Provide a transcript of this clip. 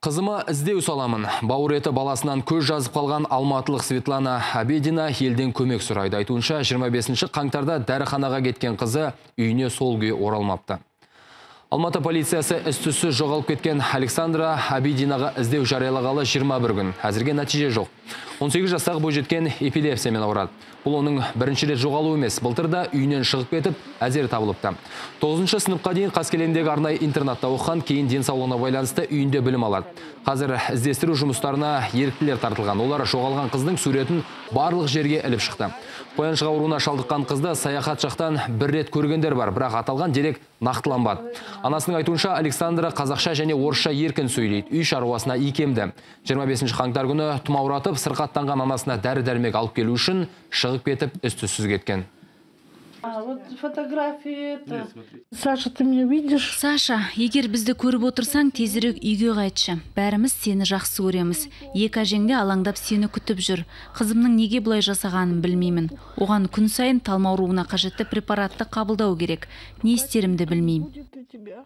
Қызыма іздеу саламын. Бауыр еті баласынан көз жазып қалған алматылық Светлана Абедина елден көмек сұрайды. Айтуынша, 25 қаңтарда дәріханаға кеткен қызы үйіне сол күйі оралмапты. Алматы полициясы із-түссіз жоғалып кеткен Александра Абединаға іздеу жариялағалы 21 күн. Әзірге нәтиже жоқ. 18 жастағы бойжеткен эпилепсиямен ауырады. Бұл оның бірінші рет жоғалуы емес. Былтыр да үйінен шығып кетіп, әзер табылыпты. 9 сыныпқа дейін Қаскелеңдегі арнайы интернатта оқыған, кейін денсаулығына байланысты үйінде білім алады. Қазір іздестіру жұмыстарына еріктілер тартылған. Олар жоғалған қыздың суретін барлық жерге іліп шықты. Қояншық ауруына шалдыққан қызды саяхат жақтан бір рет көргендер бар, бірақ аталған дерек нақтыланбады. Анасының айтуынша, Александра қазақша және орысша еркін сөйлейді, үй шаруасына икемді. 25 қаңтар күні тұмауратып, сырқаттанған анасына дәрі-дәрмек алып келу үшін шығып кетіп, із-түссіз кеткен. А, вот фотографии это. Саша, ты меня видишь? Саша, егер бізді көріп отырсаң, тезірек үйге қайтшы. Бәріміз сені жақсы көреміз. Екі әжең де алаңдап сені күтіп жүр. Қызымның неге бұлай жасағанын білмеймін. Оған күн сайын талма ауруына қажетті препаратты қабылдау керек. Не істерімді білмеймін. Будет у тебя.